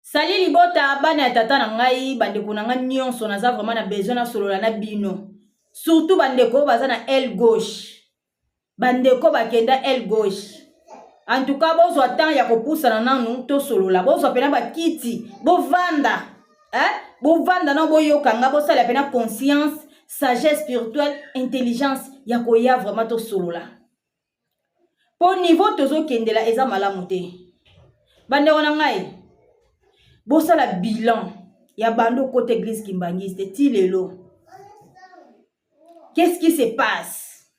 Salut libota bana ya tata na ngai bandeko na ngai nyonso naza vraiment na besoin nasolola na bino surtout bandeko oyo baza na aile gauche bandeko bakenda aile gauche en tout cas bozwa temps ya kopusana nanu tosolola bozwa mpena bakiti bovanda eh? bovanda nano boyoka nga bosala mpena conscience sagesse spirituelle intelligence ya koya vraiment tosolola mpo niveau tozokendela eza malamu te bandeko na ngai bosala bilan ya bando okota eglise kimbangiste ti lelo qu'est-ce qui se passe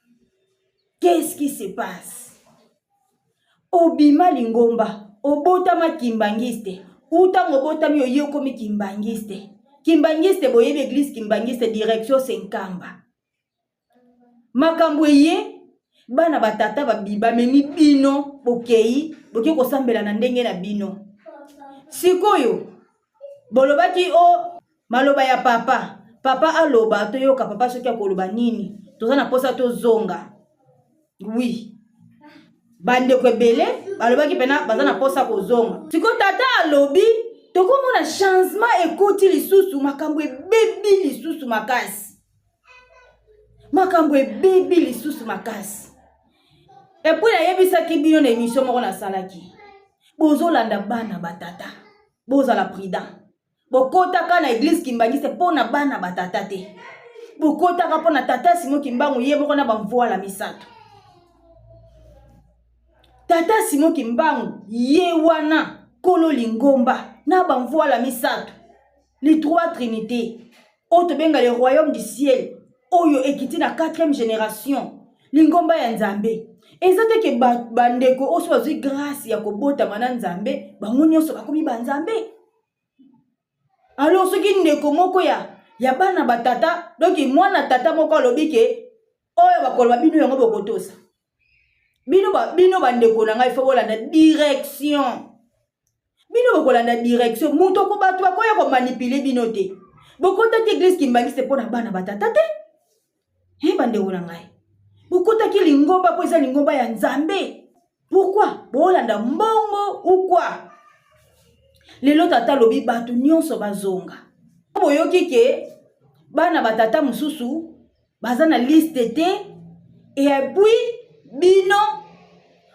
qu'est-ce qui se passe obima lingomba obotama kimbangiste utango obotami oye okomi kimbangiste kimbangiste boyebi eglise kimbangiste direction senkamba Makambo eye bana ba tata bamemi bino bokei boke kosambela na ndenge na bino sikoyo bolobaki o oh, maloba ya papa papa aloba toyoka papa soki akoloba nini toza na mposa tozonga wi bandeko ebele balobaki mpena baza na mposa kozonga sikoyo tata alobi tokomona changement ekoti lisusu makambo ebebi lisusu makasi makambo ebebi lisusu makasi epuis nayebisaki bino na emission moko nasalaki bozolanda bana batata bozala prudent bokotaka na eglise kimbangiste mpo na bana batata te bokotaka mpo na tata simo kimbangu ye moko na bamvuala misato tata simo kimbangu ye wana kolo lingomba na bamvuala misato les trois trinité oyo tobenga le royaume du ciel oyo ekiti na 4e génération lingomba ya nzambe eza te ke bandeko oyo so bazwi grâce ya kobotama na nzambe bango nyonso bakomi banzambe alors soki ndeko moko ya ya bana batata donk mwana tata moko alobi ke oyo bakoloba bino yango bokotosa bino bino bandeko na ngai fo bolanda direction bino bokolanda direction moto ko bato bakoya komanipule bino te bokotaki eglise kimbangiste mpo na bana batata te he bandeko na ngai bokotaki lingomba mpo eza lingomba ya nzambe pourkui bolanda mbongo ukwa lelo tata alobi bato nyonso bazonga boyoki ke bana batata mosusu baza na liste te et puis bino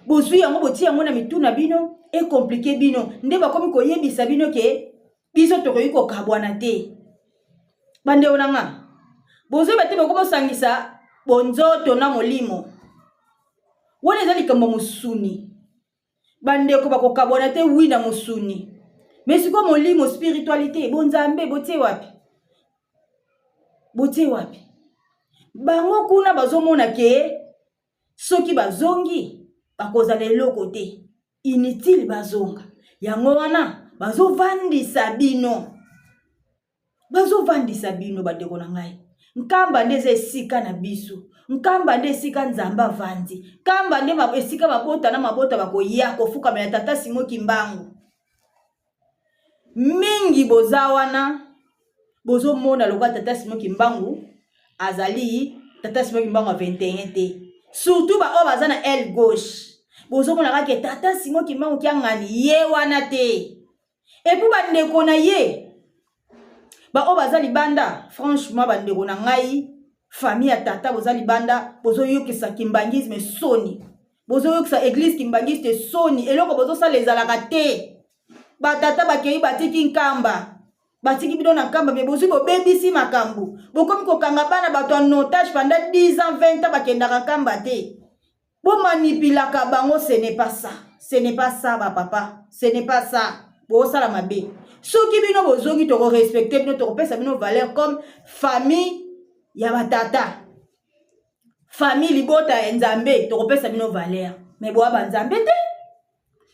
bozwi yango botie yango na mitu na bino ekomplike bino nde bakomi koyebisa bino ke biso tokoki kokabwana te bandeko na nga bozoyeba te bokomi osangisa bonzoto na molimo wana eza likambo mosuni bandeko bakokabwana te wi na mosuni me sikoyo molimo spiritualité bonzambe botie wapi botie wapi bango kuna bazomona ke soki bazongi bakozala eloko te inutile bazonga yango wana bazovandisa bino bazovandisa bino bandeko na ngai nkamba nde eza esika na biso nkamba nde esika nzambe avandi nkamba nde esika mabota na mabota bakoya kofukamela tata simo kimbangu mingi boza wana bozomona lokola tata simo kimbangu azali tata simo kimbangu ya 21 te surtout baoyo baza na aile gauche bozomona kaka tata simo kimbangu kiangani ye wana te epuis bandeko na ye baoyo baza libanda franchement bandeko na ngai famille ya tata boza libanda bozoyokisa kimbangisme soni bozoyokisa eglise kimbangiste soni eloko bozosala ezalaka te batata bakei batiki nkamba batiki bino na nkamba me bozwi bobebisi makambo bokomi kokanga bana bato ya notage pendant 10 ans 20 ans bakendaka nkamba te bomanipulaka bango ce n'est pas ça ce n'est pas ça ba papa ce n'est pas ça bosala mabe soki bino bozongi tokorespecte bino tokopesa bino valeur comme famille ya batata famille libota ya nzambe tokopesa bino valeur me boya banzambe te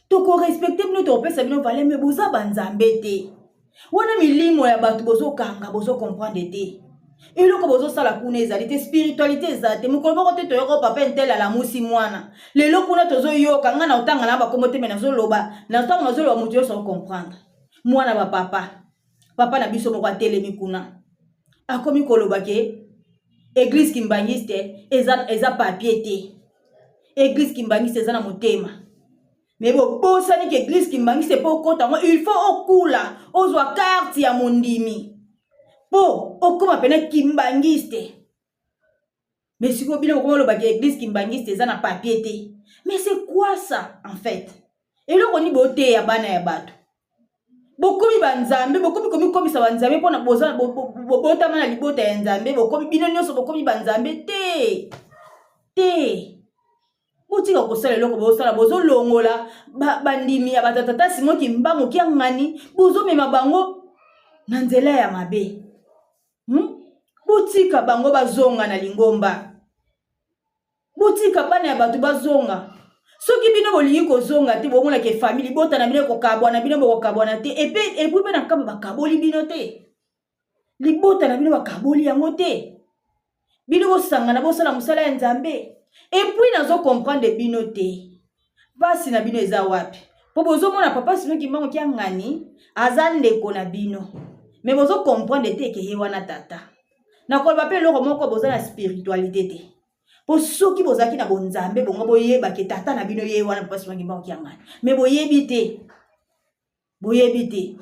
tokorespecte bino tokopesa bino valeur me boza banzambe te wana milimo ya bato bozokanga bozokomprendre te eloko bozosala kuna ezali te spiritualité eza te mokolo moko te toyoka papa intel alamusi mwana lelo kuna tozoyoka ngai na otanga na bakombo te me nazoloba na ntango nazoloba moto nyonso akokomprendre mwana bapapa papa na biso moko atelemi kuna akomi koloba ke eglise kimbangiste eza, eza papier te eglise kimbangiste eza na motema me bobosani ke eglise kimbangiste mpo okota yango il faut okula ozwa carte ya mondimi mpo okóma pene kimbangiste. Mais sikoyo bino bokoma olobaki église kimbangiste eza na papier te. Mais c'est quoi ça en fait? Eloko nini boteya bana ya bato? Bokomi banzambe, bokomi komikomisa banzambe mpona botama na libota ya Nzambe. Bokomi bino nyonso, bokomi banzambe te te. Botika kosala eloko bozosala. Bozolongola bandimi ya batatata Simon Kimbangu Kiangani, bozomema bango na nzela ya mabe, Botika bango bazonga na lingomba. Botika bana ya bato bazonga. Soki bino bolingi kozonga te, bomonaka efamille, libota na bino ekokabwana, bino bokokabwana te. Et puis mpe na nkamba bakaboli bino te, libota na bino bakaboli yango te. Bino bosangana, bosala mosala ya Nzambe. Et puis nazocomprendre bino te, mpasi na bino eza wapi? Mpo bozomona papa Simon Kimbangu Kiangani aza ndeko na bino, mais bozocomprendre te ke ye wana tata. Nakoloba mpe eloko moko, boza na spiritualité te. Mpo soki bozalaki na bonzambe, bongo boyebake tata na bino ye wana papa Simon Kimbangu Kiangani. Mais boyebi te, boyebi te,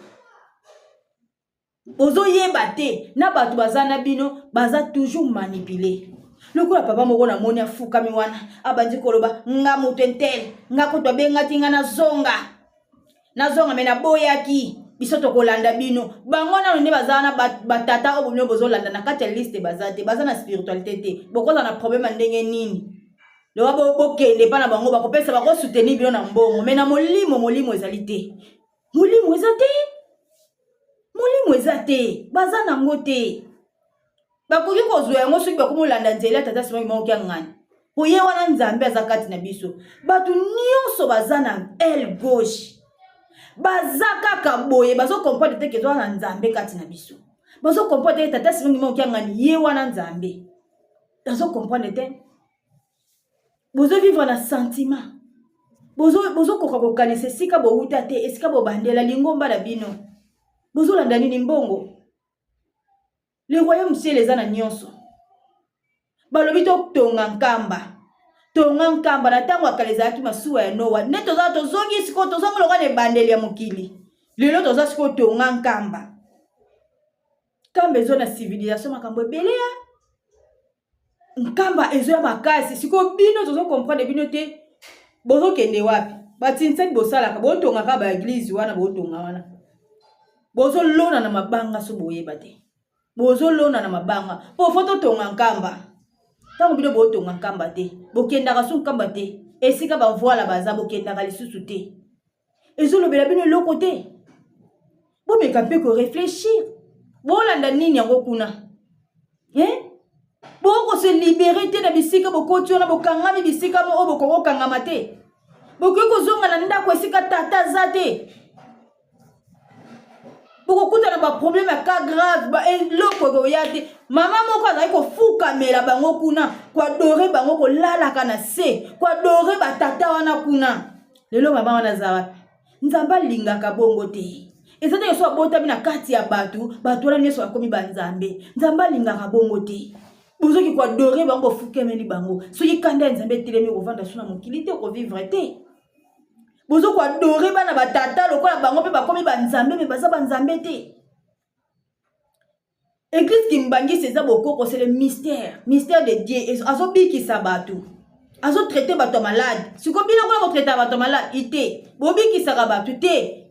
bozoyeba te. Na bato baza na bino, baza toujours manipulé. Lokola papa moko namoni afukami wana, abandi koloba: "Nga moto entele, nga kutu abengaki nga nazonga, nazonga, mais naboyaki. Biso tokolanda bino." Bango nano nde baza wana. Batata oyo bino bozolanda na kati ya liste baza te, baza na spiritualité te. Bokozala na problème ya ndenge nini? Loba bokende epa na bango, bakopesa, bakosoutenir bino na mbongo, mais na molimo, molimo ezali te, molimo eza te, molimo eza te, baza nango te. Bakoki kozwa yango soki bakomi olanda nzela ya tata Simon Kimbangu Kiangani, po ye wana Nzambe aza kati na biso. Bato nyonso baza na aile gauche baza kaka boye, bazocomprendre te ke eza wana Nzambe kati na biso. Bazocomprendre te tata Simon Kimbangu Kiangani ye wana Nzambe, bazocomprendre te. Bozovivre na sentiment, bozokoka kokanisa esika bowuta te, esika bobandela lingomba na bino. Bozolanda nini? Mbongo. Le royaume ciel eza na nyonso. Balobi totonga nkamba, tonga nkamba. Na ntango ya kala ezalaki masuwa ya Noa. Nde toza, tozongi sikoyo, tozongi lokola na ebandeli ya mokili. Lelo toza sikoyo tonga nkamba. Nkamba ezo na civilisation, makambo ebele ya nkamba ezoya makasi. Sikoyo bino tozocomprendre bino te, bozokende wapi? Batinsani bosalaka, botongaka baéglise wana, botonga wana, bozolona na mabanga. So boyeba te, bozolona na mabanga mpo faut totonga nkamba. Ntango bino botonga nkamba te, bokendaka so nkamba te, esika bavoila baza, bokendaka lisusu te. Ezolobela bino eloko te. Bomeka mpe koréfléchir, bolanda nini yango kuna, eh? Bokose libérer te na bisika bokoti wana, bokangami bisika mo oyo bokoki kokangama te. Bokoki kozonga na ndako esika tata aza te, bokokutana baproblème ya cas grave. Eloko ekoya te. Mama moko azali kofukamela bango kuna, koadorer bango, kolalaka na se, koadorer batata wana kuna. Lelo mama wana aza wapi? Nzambe alingaka bongo te. Eza te so abotami na kati ya bato, bato wana nyonso bakomi banzambe. Nzambe alingaka bongo te. Bozoki koadorer bango, bofukemeli bango. Soki kanda ya Nzambe etelemi, kovanda so na mokili te, okovivre te. Bozo koadorer bana batata lokola bango mpe bakomi banzambe, mais baza banzambe te. Église kimbangisi eza bokoko, c'est le mystère, mystère de Dieu. Azobikisa bato, azotraiter bato ya malade. Sikoyo bino kuna botraitaka bato ya malade te, bobikisaka bato te.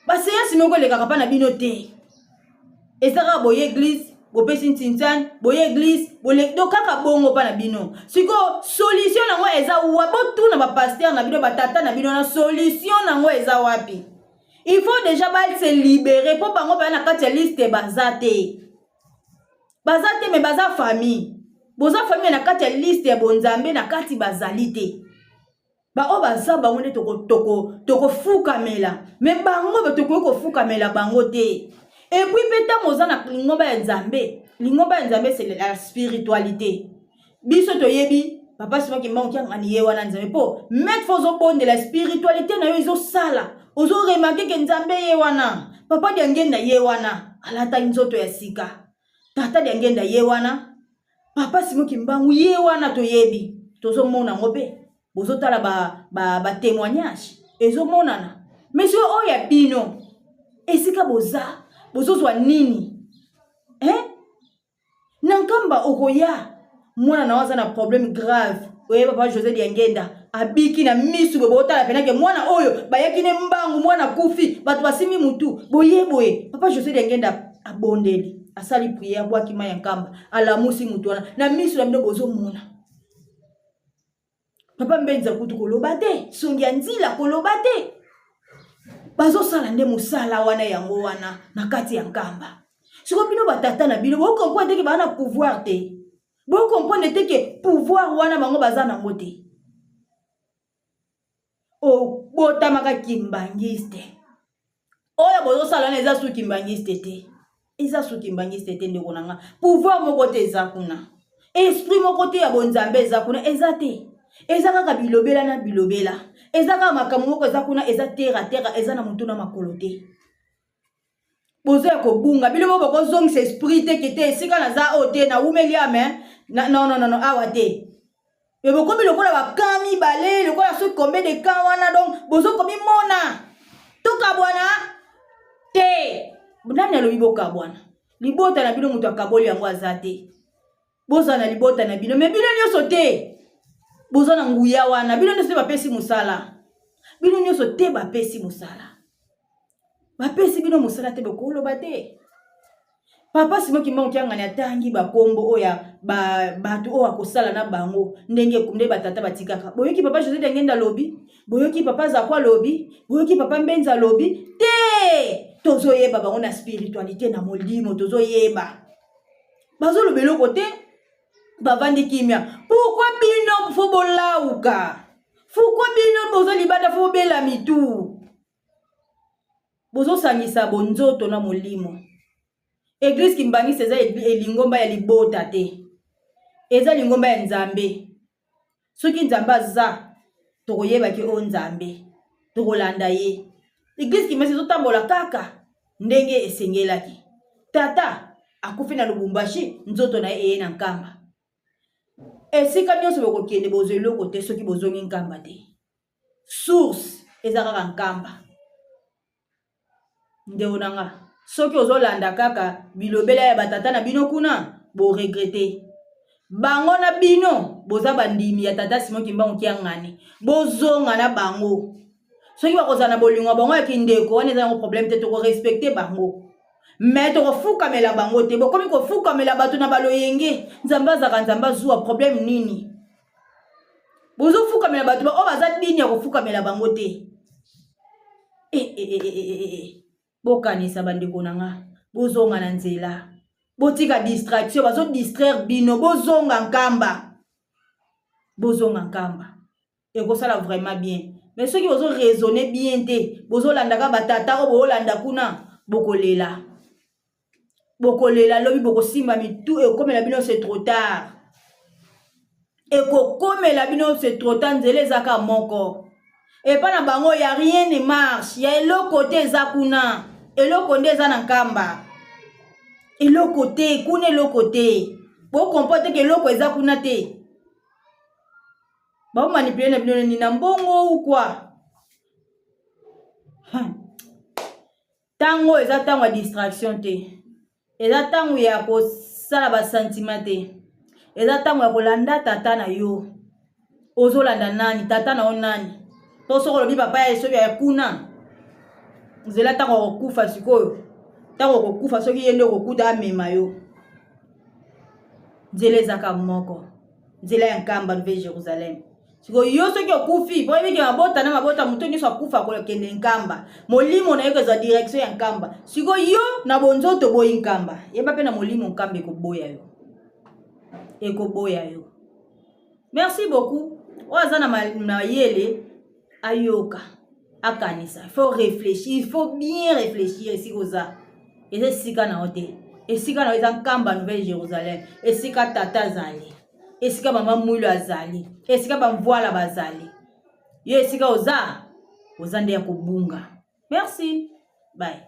Baséance moko elekaka mpa na bino te. Eza kaka boye église, bopesi ntintsani, boye église do kaka bongo mpa na bino. Sikoyo solution nango eza wa? Botuna bapasteur na bino, batata na bino na solution nango eza wapi? Il faut déjà base libérer, mpo bango baya na kati ya liste baza te, baza te, mais baza famille. Boza famille na kati ya liste ya bonzambe, na kati bazali te. Baoyo baza bango nde tokofukamela, mais bango tokoki kofukamela bango te. Et puis mpe ntango oza na lingomba ya Nzambe, lingomba ya Nzambe, c'est la spiritualité. Biso toyebi papa Simon Kimbangu Kiangani ye wana Nzambe, mpo maître faut ozobondela, spiritualité na yo ezosala, ozoremarquer ke Nzambe ye wana. Papa Diangenda ye wana alata nzoto ya sika, tata Diangenda ye wana, papa Simon Kimbangu ye wana. Toyebi, tozomona yango mpe bozotala batémoignage ba ezomonana. Mais soki oyo ya bino Esika boza bozozwa nini hein? Na Nkamba okoya mwana na yo aza na problème grave, oye papa José Diangenda abiki na misu boye, botala pena ke mwana oyo bayaki ne mbangu, mwana akufi, bato basimbi mutu boye boye. Papa José Diangenda abondeli, asali prière, abwaki mai ya Nkamba, alamusi mutu wana na misu na bino bozomona. Papa Mbenza kutu koloba te, songi ya nzila koloba te, bazosala nde mosala wana yango wana na kati ya Nkamba. Sikoyo bino batata na bino bokomprendre te ke baa na pouvoir te, bokomprendre te ke pouvoir wana bango baza nango te. Obotamaka kimbangiste, oyo bozosala wana eza su kimbangiste te, eza su kimbangiste te ndeko na nga. Pouvoir moko te eza kuna, esprit moko te ya bonzambe eza kuna, eza te. Eza kaka bilobela na bilobela, eza kaka makambo moko eza kuna, eza terre terre, eza na motu na makolo te. Bozo ya kobunga bino moko, bokozongisa esprit te ke te esika naza oyo te, nawumeli ame non non non non, awa te. Me bokomi lokola bakan mibale, lokola soki combien de camp wana, donc bozokomimona tokabwana te. Nani alobi bokabwana? Libota na bino moto akaboli yango aza te. Bozala na libota na bino, me bino nyonso te boza na nguya wana. Bino nyonso te bapesi mosala, bino nyonso te bapesi mosala, bapesi bino mosala te, bokoloba te. Papa Simon Kimbangu Kiangani atangi bakombo oyo ya bato oyo akosala na bango ndenge nde batata batikaka. Boyoki papa José Diangenda alobi, boyoki papa Zako alobi, boyoki papa Mbenza alobi te. Tozoyeba bango na spiritualité, na molimo tozoyeba, bazoloba eloko te, bavandi kimia. Pourquoi bino fo bolauka? Pourquoi bino bozo libanda fo bobela mitu? Bozosangisa bonzoto na molimo. Eglise Kimbangiste eza elingomba ya libota te, eza lingomba ya Nzambe. Soki Nzambe aza, tokoyebaki oyo Nzambe, tokolanda ye. Eglise Kimbangiste ezotambola kaka ndenge esengelaki. Tata akufi na Lubumbashi, nzoto na ye eye na Nkamba. Esika nyonso bokokende bozwa eloko te soki bozongi Nkamba te. Source eza kaka Nkamba. Ndeko na nga, soki ozolanda kaka bilobela ya batata na bino kuna, boregrete bango na bino. Boza bandimi ya tata Simon Kimbangu Kiangani, bozonga na bango. Soki bakozala na bolingo ya bango ya kindeko wana, eza yango problème te, tokorespecte bango, me tokofukamela bango te. Bokomi kofukamela bato na baloyenge. Nzambe azalaka Nzambe, azuwa problème nini? Bozofukamela bato oyo baza dini ya kofukamela bango te. E, e, e, e, e, e. Bokanisa bandeko na nga, bozonga na nzela, botika distraction, bazodistraire bino. Bozonga Nkamba, bozonga Nkamba, ekosala vraiment bien. Mais soki bozo raisonner bien te, bozolandaka batata oyo boolanda kuna, bokolela, bokolela lobi, bokosimba mitu, ekokomela bino c'est trop tard, ekokomela bino c'est trop tard. Nzela eza kaka moko epa na bango, ya rien ne marche, ya eloko te eza kuna. Eloko nde eza na Nkamba, eloko te kuna, eloko te. Bocomprendre te ke eloko eza kuna te. Baomanipuler na bino nini na mbongo ou quoi? Ntango eza ntango ya distraction te, eza ntango ya kosala basentiment te, eza ntango ya kolanda tata na yo. Ozolanda nani? Tata na yo nani? Mpo soki olobi papa ya soki ya kuna, nzela, ntango okokufa sikoyo, ntango okokufa, soki ye nde okokuta amema yo. Nzela ezaka moko, nzela ya Nkamba, Nouvelle Jérusalem. Sikoyo yo soki okufi, po oyebiki mabota na mabota, moto nyonso akufa kokende Nkamba, molimo na ye kozwa direction ya Nkamba. Sikoyo yo na bonzoto boyi Nkamba, yeba mpe na molimo Nkamba ekoboya yo, ekoboya yo. Merci beaucoup. Oyo aza na mayele ayoka, akanisa. Il faut réfléchir, il faut bien réfléchir. Esika oza eza esika na yo te. Esika na yo eza Nkamba, Nouvelle Jérusalem, esika tata azali, esika mama Mwilo azali, esika bamvwala bazali. Yo esika oza, oza nde ya kobunga. Merci, bye.